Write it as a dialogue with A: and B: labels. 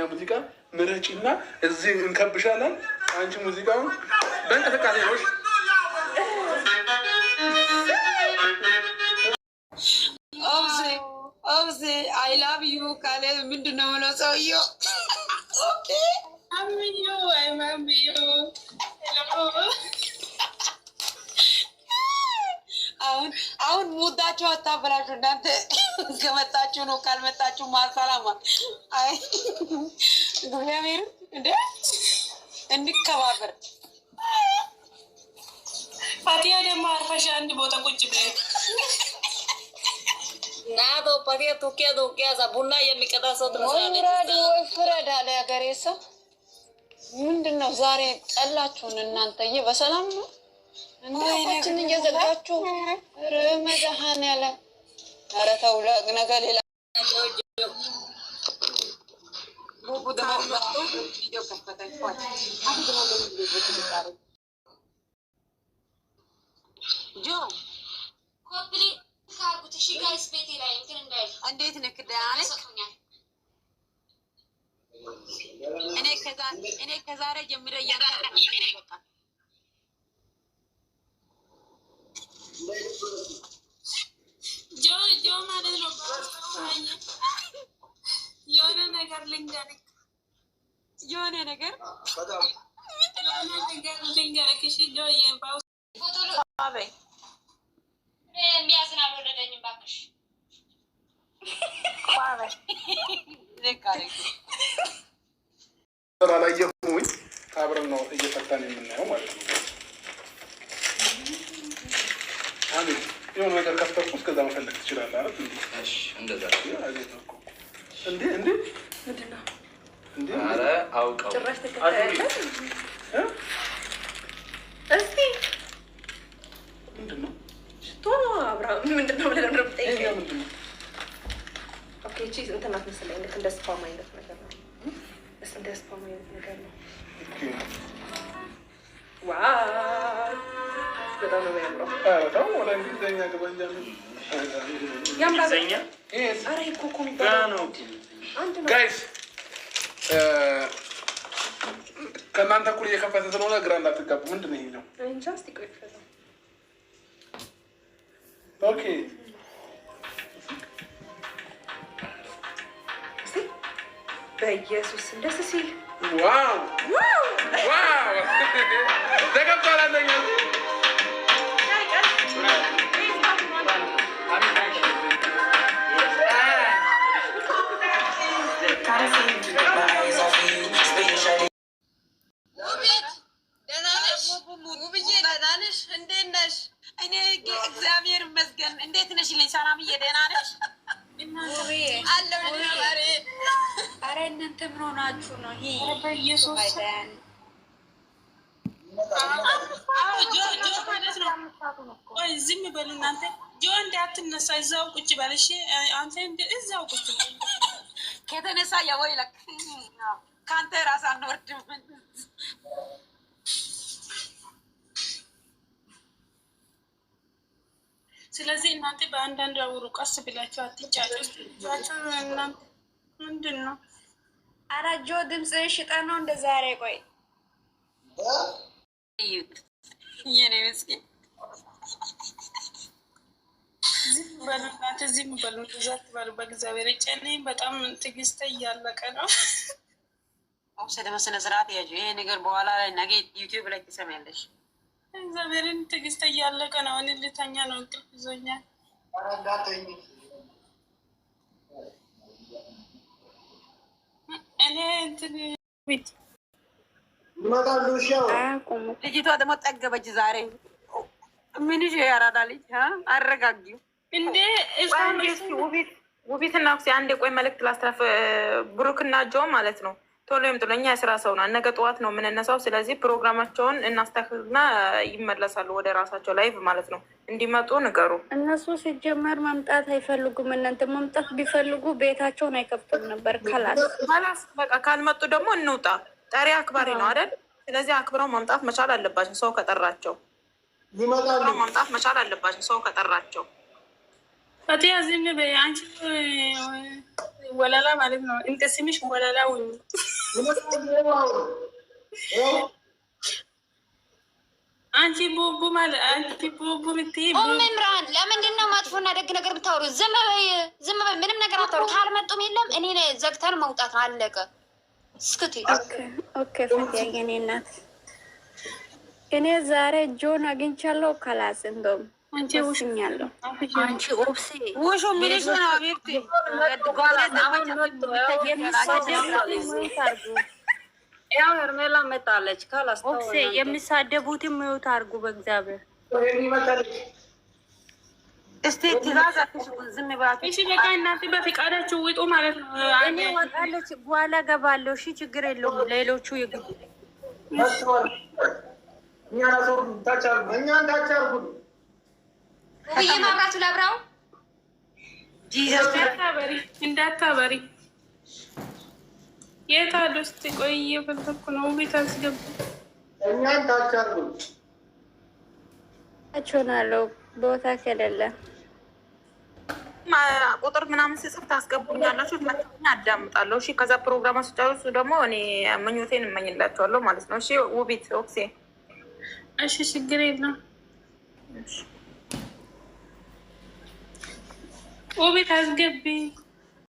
A: ሙዚቃ ምረጪና እዚህ እንከብሻለን። አንቺ ሙዚቃውን በእንቅስቃሴ ነው።
B: ኦብሴ ኦብሴ I love you ካለ ምንድን ነው የምለው ሰውየው? Okay.
C: አምዩ አይማምዩ።
B: አሁን አሁን ሙዳችሁ አታበላሹ እናንተ። ከመጣችሁ ነው፣ ካልመጣችሁ ማሰላማ። አይ እግዚአብሔር እንደ እንከባበር።
C: ፋቲያ ደግሞ አርፈሽ አንድ ቦታ ቁጭ ብለሽ
D: ቡና የሚቀዳ ሰው
B: ወይ ውረድ ወይ ፍረድ አለ ያገሬ ሰው። ምንድን ነው ዛሬ ጠላችሁን እናንተዬ? በሰላም ነው እንዴ? እየዘጋችሁ ኧረ መድኃኒዓለም! ኧረ ተው፣ ነገ ሌላ ቡቡ ደግሞ ቪዲዮ ከፈተ። ጆ እንዴት ነህ? ደህና ነህ? እኔ ከዛሬ ጀምሬ እያንተ በቃ
C: ጆ ጆ ማለት ነው። የሆነ ነገር ልንገርህ፣
B: የሆነ ነገር
C: የሆነ ነገር ልንገርህ። እሺ ጆ
D: የሚያዝን አልወለደኝም እባክሽ።
A: ስላላየሁኝ አብረን ነው እየፈታን የምናየው ማለት ነው። አቤት የሆነ ነገር ከፍተህ እኮ እስከዛ መፈለግ ትችላለህ አይደል?
E: እንደዛ
A: እንዴ እንዴ እንዴ!
E: ኧረ አውቀው
F: ጭራሽ ተከታያለ። እስቲ
A: ምንድን ነው
F: ሽቶ ነው አብርሃም፣ ምንድን ነው ብለህ ነው የምጠይቀኝ?
A: ምንድን ነው?
F: Okay፣ እቺ እንትን ናት መሰለኝ፣ ልክ እንደ spam አይነት ነገር ነው። እንደ spam አይነት ነገር ነው። Wow በጣም ነው የሚያምረው።
A: ኧረ ተው፣ ወደ እንግሊዝኛ ግባ እንጂ።
F: ያምራል።
E: እንግሊዝኛ
F: ኧረ ይሄ ኮኮ የሚባለው
E: ነው።
F: አንድ ነው።
A: Guys፣ ከእናንተ እኩል እየከፈተ ስለሆነ ግራ እንዳትጋቡ። ምንድን ነው ይሄኛው?
F: እንጃ፣ እስኪ ቆይ ክፈተው።
A: Okay.
F: እስኪ በኢየሱስ ደስ ሲል!
A: Wow wow! ተከፍቷል። አንደኛ
B: ውቢት ደህና ነሽ? ውብዬ ደህና ነሽ? እንዴት ነሽ? እኔ እግዚአብሔር ይመስገን። እንዴት ነሽ? ልኝ ሰላምዬ ደህና ነሽ? አለሁ።
G: ኧረ እናንተ ምን ሆናችሁ ነው? ይሄ
C: በኢየሱስ ጆ ጆ ማለት ነው። ቆይ ዝም በሉ እናንተ። ጆ እንዳትነሳ እዛው ቁጭ በል እሺ። አንተ እዛው ቁጭ በል።
B: ከተነሳ ያው ይለክ ከአንተ ራስ አንወርድም።
C: ስለዚህ እናንተ በአንዳንድ አውሩ፣ ቀስ ብላችሁ አትጫጩ። ጫጩ እናንተ ምንድን ነው?
G: ኧረ ጆ ድምፅህን ሽጠህ ነው እንደ ዛሬ? ቆይ
B: የኔ ምስኪን።
C: ዝም በሉ እናንተ፣ ዝም በሉ፣ እንደዛ አትበሉ። በእግዚአብሔር ጨኔ በጣም ትዕግስት እያለቀ ነው።
B: ኦብሰ ደግሞ ስነ ስርዓት ያዥ። ይሄ ነገር በኋላ ላይ ነገ ዩቲዩብ ላይ ትሰሚያለሽ።
C: እግዚአብሔርን ትዕግስት እያለቀ ነው። እኔ ልተኛ ነው፣ እንቅልፍ ይዞኛል። እኔ እንትን ቤት
B: ልጅቷ ደግሞ ጠገበች ዛሬ። ምን ይዤ ያራዳ ልጅ አረጋጊው
C: እንዴ።
H: ውቢትና ኩሲ አንድ ቆይ መልእክት ላስተላልፍ። ብሩክና ጆ ማለት ነው ቶሎ ይምጡ። እኛ የስራ ሰው ነው፣ ነገ ጠዋት ነው የምንነሳው። ስለዚህ ፕሮግራማቸውን እናስተካክልና ይመለሳሉ ወደ ራሳቸው live ማለት ነው። እንዲመጡ ንገሩ።
G: እነሱ ሲጀመር መምጣት አይፈልጉም። እናንተ መምጣት ቢፈልጉ ቤታቸውን አይከፍቱም ነበር። خلاص።
H: خلاص በቃ ካልመጡ ደግሞ እንውጣ። ጠሪ አክባሪ ነው አይደል? ስለዚህ አክብረው መምጣት መቻል አለባቸው ሰው ከጠራቸው። አክብረው መምጣት መቻል አለባቸው ሰው ከጠራቸው።
C: ፈቲያ ዝም በይ አንቺ። ወላላ ማለት ነው። እንደ ስምሽ ወላላ ሁኚ። አንቺ ቡቡ ማለት አንቺ ቡቡ የምትይ
D: ኡም ኢምራን ለምንድን ነው መጥፎና ደግ ነገር የምታወሩ? ዝም በይ፣ ዝም በይ። ምንም ነገር አታወሩ። ካልመጡም የለም እኔ ዘግተን መውጣት ነው። አለቀ። እስክቲ
G: Okay ፈቲያ የኔ እናት፣ እኔ ዛሬ ጆን አግኝቻለሁ። خلاص እንደውም ወስኛለሁ።
I: አንቺ ኦብሴ
H: ውሹ የሚልሽ ነው حبيبتي።
B: ያው ሄርሜላ መጣለች። خلاص
I: ኦብሴ የሚሳደቡትን mute አድርጉ በእግዚአብሔር።
H: እስቲ ትእዛዝ አትስጡ፣ ዝም ብላችሁ
C: እሺ በቃ እናንተ በፍቃዳችሁ ውጡ ማለት ነው።
I: እኔ ወጣለች በኋላ ገባለሁ። እሺ ችግር የለውም። ሌሎቹ ይግቡ።
J: እኛን ታች አድርጉን።
D: ውብዬ ማብራቱ ላብራው።
C: እንዳታበሪ እንዳታበሪ። የት አሉ? እስኪ ቆይ እየፈለኩ ነው። ቤት አስገቡ።
J: እኛን ታች አድርጉን።
G: ሆናለሁ ቦታ ከሌለ
H: ቁጥር ምናምን ስጽፍ ታስገቡኛላችሁ፣ መጥቼ አዳምጣለሁ። እሺ ከዛ ፕሮግራም ስጨርሱ ደግሞ እኔ ምኞቴን እመኝላቸዋለሁ ማለት ነው። እሺ ውቢት ኦክሴ
C: እሺ ችግር የለም። ውቤት አስገቢ።